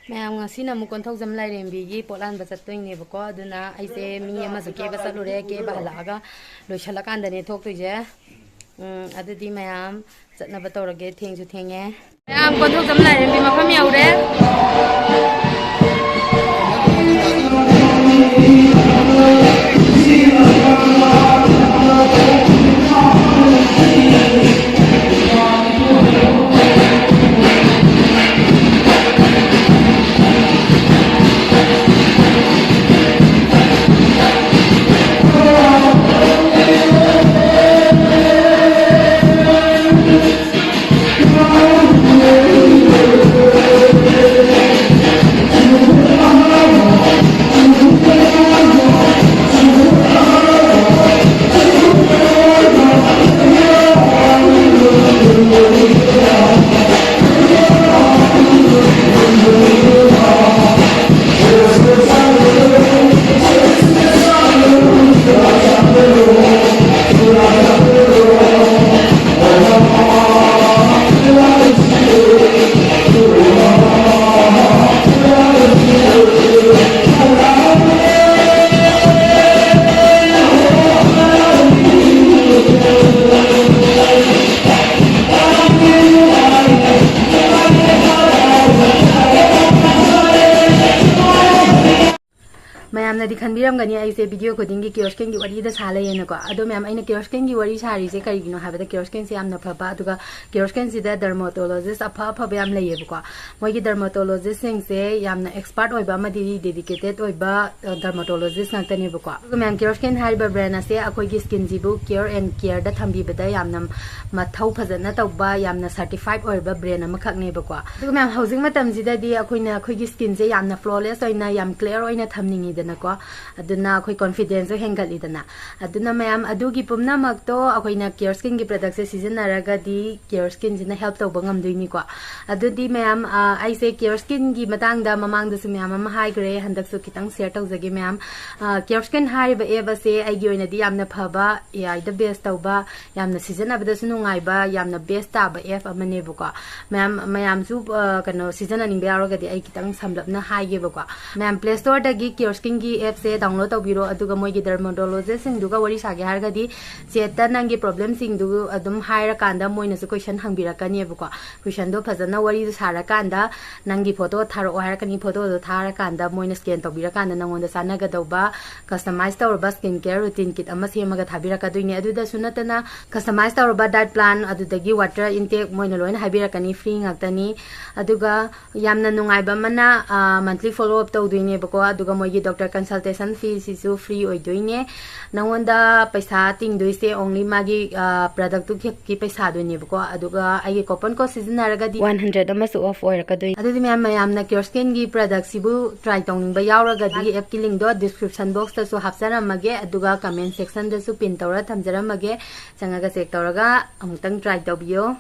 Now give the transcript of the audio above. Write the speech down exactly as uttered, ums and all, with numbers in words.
ꯃꯌꯥꯝ, ꯉꯁꯤꯅ ꯑꯃꯨꯛ ꯀꯣꯟꯊꯧꯖꯝ ꯂꯥꯏꯔꯦꯝꯕꯤꯒꯤ ꯄꯣꯠ ꯂꯥꯟꯕ ꯆꯠꯇꯣꯏꯅꯦꯕꯀꯣ꯫ ꯑꯗꯨꯅ ꯑꯩꯁꯦ ꯃꯤ ꯑꯃꯁꯨ ꯀꯦꯕ ꯆꯠꯂꯨꯔꯦ꯫ ꯀꯦꯕ ꯍꯜꯂꯛꯑꯒ ꯂꯣꯏꯁꯜꯂꯀꯥꯟꯗꯅꯦ ꯊꯣꯛꯇꯣꯏꯁꯦ꯫ ꯎꯝ, ꯑꯗꯨꯗꯤ ꯃꯌꯥꯝ ꯆꯠꯅꯕ ꯇꯧꯔꯒꯦ꯫ ꯊꯦꯡꯁꯨ ꯊꯦꯡꯉꯦ꯫ ꯃꯌꯥꯝ, ꯀꯣꯟꯊꯧꯖꯝ ꯂꯥꯏꯔꯦꯝꯕꯤ ꯃꯐꯝ ꯌꯧꯔꯦ꯫ ꯃꯌꯥꯝꯅꯗꯤ ꯈꯟꯕꯤꯔꯝꯒꯅꯤ ꯑꯩꯁꯦ ꯚꯤꯗꯤꯑꯣ ꯈꯨꯗꯤꯡꯒꯤ ꯀꯤꯔꯣꯁꯀꯤꯟꯒꯤ ꯋꯥꯔꯤꯗ ꯁꯥ ꯂꯩꯌꯦꯅꯀꯣ꯫ ꯑꯗꯣ ꯃꯌꯥꯝ, ꯑꯩꯅ ꯀꯤꯔꯣꯁꯀꯤꯟꯒꯤ ꯋꯥꯔꯤ ꯁꯥꯔꯤꯁꯦ ꯀꯔꯤꯒꯤꯅꯣ ꯍꯥꯏꯕꯗ, ꯀꯤꯔꯣꯁꯀꯤꯟꯁꯦ ꯌꯥꯝꯅ ꯐꯕ, ꯑꯗꯨꯒ ꯀꯤꯔꯣꯁꯀꯤꯟꯁꯤꯗ ꯗꯔꯃꯣꯇꯣꯂꯣꯖꯤꯁ ꯑꯐ ꯑꯐꯕ ꯌꯥꯝ ꯂꯩꯌꯦꯕꯀꯣ꯫ ꯃꯣꯏꯒꯤ ꯗꯔꯃꯣꯇꯣꯂꯣꯖꯤꯁꯁꯤꯡꯁꯦ ꯌꯥꯝꯅ ꯑꯦꯛꯁꯄꯥꯔꯠ ꯑꯣꯏꯕ ꯑꯃꯗꯤ ꯗꯦꯗꯤꯀꯦꯇꯦꯠ ꯑꯣꯏꯕ ꯗꯔꯃꯥꯇꯣꯂꯣꯖꯤꯁ ꯉꯥꯛꯇꯅꯦꯕꯀꯣ꯫ ꯑꯗꯨꯒ ꯃꯌꯥꯝ, ꯀꯤꯔꯣꯁꯀꯤꯟ ꯍꯥꯏꯔꯤꯕ ꯕ꯭ꯔꯥꯟ ꯑꯁꯦ ꯑꯩꯈꯣꯏꯒꯤ ꯁ꯭ꯀꯤꯟꯁꯤꯕꯨ ꯀꯤꯌꯔ ꯑꯦꯟ ꯀꯤꯌꯔꯗ ꯊꯝꯕꯤꯕꯗ ꯌꯥꯝꯅ ꯃꯊꯧ ꯐꯖꯅ ꯇꯧꯕ, ꯌꯥꯝꯅ ꯁꯔꯇꯤꯐꯥꯏꯠ ꯑꯣꯏꯔꯕ ꯕ꯭ꯔꯥꯟ ꯑꯃꯈꯛꯅꯦꯕꯀꯣ꯫ ꯑꯗꯨꯒ ꯃꯌꯥꯝ, ꯍꯧꯖꯤꯛ ꯃꯇꯝꯁꯤꯗꯗꯤ ꯑꯩꯈꯣꯏꯅ ꯑꯩꯈꯣꯏꯒꯤ ꯁ꯭ꯀꯤꯟꯁꯦ ꯌꯥꯝꯅ ꯐ꯭ꯂꯣꯂꯦꯁ ꯑꯣꯏꯅ, ꯌꯥꯝ ꯀ꯭ꯂꯤꯌꯥꯔ ꯑꯣꯏꯅ ꯊꯝꯅꯤꯡꯉꯤꯗꯅꯀꯣ꯫ ꯑꯗꯨꯅ ꯑꯩꯈꯣꯏ ꯀꯣꯟꯐꯤꯗꯦꯟꯁꯁꯨ ꯍꯦꯟꯒꯠꯂꯤꯗꯅ꯫ ꯑꯗꯨꯅ ꯃꯌꯥꯝ, ꯑꯗꯨꯒꯤ ꯄꯨꯝꯅꯃꯛꯇꯣ ꯑꯩꯈꯣꯏꯅ ꯀꯤꯌꯣꯔ ꯁ꯭ꯀꯤꯟꯒꯤ ꯄ꯭ꯔꯗꯛꯁꯦ ꯁꯤꯖꯤꯟꯅꯔꯒꯗꯤ ꯀꯤꯌꯣꯔ ꯁ꯭ꯀꯤꯟꯁꯤꯅ ꯍꯦꯜꯞ ꯇꯧꯕ ꯉꯝꯗꯣꯏꯅꯤꯀꯣ꯫ ꯑꯗꯨꯗꯤ ꯃꯌꯥꯝ, ꯑ, ꯑꯩꯁꯦ ꯀꯤꯌꯣꯔ ꯁ꯭ꯀꯤꯟꯒꯤ ꯃꯇꯥꯡꯗ ꯃꯃꯥꯡꯗꯁꯨ ꯃꯌꯥꯝ ꯑꯃ ꯍꯥꯏꯈ꯭ꯔꯦ, ꯍꯟꯗꯛꯁꯨ ꯈꯤꯇꯪ ꯁꯤꯌꯔ ꯇꯧꯖꯒꯦ ꯃꯌꯥꯝ꯫ ꯑ, ꯀꯤꯌꯣꯔ ꯁ꯭ꯀꯤꯟ ꯍꯥꯏꯔꯤꯕ ꯑꯦꯞ ꯑꯁꯦ ꯑꯩꯒꯤ ꯑꯣꯏꯅꯗꯤ ꯌꯥꯝꯅ ꯐꯕ, ꯑꯦ ꯑꯥꯏꯗ ꯕꯦꯁ ꯇꯧꯕ, ꯌꯥꯝꯅ ꯁꯤꯖꯤꯟꯅꯕꯗꯁꯨ ꯅꯨꯡꯉꯥꯏꯕ, ꯌꯥꯝꯅ ꯕꯦꯁ ꯇꯥꯕ ꯑꯦꯞ ꯑꯃꯅꯦꯕꯀꯣ꯫ ꯃꯌꯥꯝ, ꯃꯌꯥꯝꯁꯨ, ꯑ, ꯀꯩꯅꯣ, ꯁꯤꯖꯤꯟꯅꯅꯤꯡꯕ ꯌꯥꯎꯔꯒꯗꯤ ꯑꯩ ꯈꯤꯇꯪ ꯁꯝꯂꯞꯅ ꯍꯥꯏꯒꯦꯕꯀꯣ꯫ ꯃꯌꯥꯝ, ꯄ꯭ꯂꯦ ꯁ꯭ꯇꯣꯔꯗꯒꯤ ꯀꯤꯌꯣꯔ ꯁ꯭ꯀꯤꯟꯒꯤ ꯑꯦꯞꯁꯦ ꯗꯥꯎꯟꯂꯣꯗ ꯇꯧꯕꯤꯔꯣ, ꯑꯗꯨꯒ ꯃꯣꯏꯒꯤ ꯗꯔꯃꯣꯇꯣꯂꯣꯖꯤꯁꯁꯤꯡꯗꯨꯒ ꯋꯥꯔꯤ ꯁꯥꯒꯦ ꯍꯥꯏꯔꯒꯗꯤ ꯆꯦꯠꯇ ꯅꯪꯒꯤ ꯄ꯭ꯔꯣꯕ꯭ꯂꯦꯝꯁꯤꯡꯗꯨ ꯑꯗꯨꯝ ꯍꯥꯏꯔꯀꯥꯟꯗ ꯃꯣꯏꯅꯁꯨ ꯀꯣꯏꯁꯟ ꯍꯪꯕꯤꯔꯛꯀꯅꯦꯕꯀꯣ꯫ ꯀꯣꯏꯁꯟꯗꯣ ꯐꯖꯅ ꯋꯥꯔꯤꯗꯣ ꯁꯥꯔꯀꯥꯟꯗ ꯅꯪꯒꯤ ꯐꯣꯇꯣ ꯊꯥꯔꯛꯑꯣ ꯍꯥꯏꯔꯛꯀꯅꯤ꯫ ꯐꯣꯇꯣꯗꯣ ꯊꯥꯔꯀꯥꯟꯗ ꯃꯣꯏꯅ ꯁ꯭ꯀꯦꯟ ꯇꯧꯕꯤꯔꯀꯥꯟꯗ ꯅꯪꯉꯣꯟꯗ ꯆꯥꯟꯅꯒꯗꯧꯕ ꯀꯁꯇꯃꯥꯏꯁ ꯇꯧꯔꯕ ꯁ꯭ꯀꯤꯟ ꯀꯦꯌꯔ ꯔꯨꯇꯤꯟ ꯀꯤꯠ ꯑꯃ ꯁꯦꯝꯃꯒ ꯊꯥꯕꯤꯔꯛꯀꯗꯣꯏꯅꯦ꯫ ꯑꯗꯨꯗꯁꯨ ꯅꯠꯇꯅ ꯀꯁꯇꯃꯥꯏꯁ ꯇꯧꯔꯕ ꯗꯥꯏꯠ ꯄ꯭ꯂꯥꯟ, ꯑꯗꯨꯗꯒꯤ ꯋꯥꯇꯔ ꯏꯟꯇꯦꯛ ꯃꯣꯏꯅ ꯂꯣꯏꯅ ꯍꯥꯏꯕꯤꯔꯛꯀꯅꯤ, ꯐ꯭ꯔꯤ ꯉꯥꯛꯇꯅꯤ꯫ ꯑꯗꯨꯒ ꯌꯥꯝꯅ ꯅꯨꯡꯉꯥꯏꯕ ꯑꯃꯅ, ꯑ, ꯃꯟꯊꯂꯤ ꯐꯣꯂꯣ ꯑꯞ ꯇꯧꯗꯣꯏꯅꯦꯕꯀꯣ꯫ ꯑꯗꯨꯒ ꯃꯣꯏꯒꯤ ꯗꯣꯛꯇꯔ ꯀꯟꯁꯜꯇꯦꯁꯟ ꯐꯤꯁꯤꯁꯨ ꯐ꯭ꯔꯤ ꯑꯣꯏꯗꯣꯏꯅꯦ꯫ ꯅꯉꯣꯟꯗ ꯄꯩꯁꯥ ꯇꯤꯡꯗꯣꯏꯁꯦ only ꯃꯥꯒꯤ, ꯑ, ꯄ꯭ꯔꯗꯛꯇꯨ ꯈꯛꯀꯤ ꯄꯩꯁꯥꯗꯨꯅꯦꯕꯀꯣ꯫ ꯑꯗꯨꯒ ꯑꯩꯒꯤ ꯀꯣꯄꯟ ꯀꯣꯗ ꯁꯤꯖꯤꯟꯅꯔꯒꯗꯤ ꯋꯥꯟ ꯍꯟꯗ꯭ꯔꯦꯗ ꯑꯃꯁꯨ ꯑꯣꯐ ꯑꯣꯏꯔꯛꯀꯗꯣꯏꯅꯤ꯫ ꯑꯗꯨꯗꯤ ꯃꯌꯥꯝ, ꯃꯌꯥꯝꯅ ꯀꯤꯌꯣꯔ ꯁ꯭ꯀꯤꯟꯒꯤ ꯄ꯭ꯔꯗꯛꯁꯤꯕꯨ ꯇ꯭ꯔꯥꯏ ꯇꯧꯅꯤꯡꯕ ꯌꯥꯎꯔꯒꯗꯤ ꯑꯦꯞꯀꯤ ꯂꯤꯡꯗꯣ ꯗꯤꯁꯀ꯭ꯔꯤꯞꯁꯟ ꯕꯣꯛꯁꯇꯁꯨ ꯍꯥꯞꯆꯔꯝꯃꯒꯦ, ꯑꯗꯨꯒ ꯀꯃꯦꯟ ꯁꯦꯛꯁꯟꯗꯁꯨ ꯄꯤꯟ ꯇꯧꯔ ꯊꯝꯖꯔꯝꯃꯒꯦ꯫ ꯆꯪꯉꯒ ꯆꯦꯛ ꯇꯧꯔꯒ ꯑꯃꯨꯛꯇꯪ ꯇ꯭ꯔꯥꯏ ꯇꯧꯕꯤꯌꯣ꯫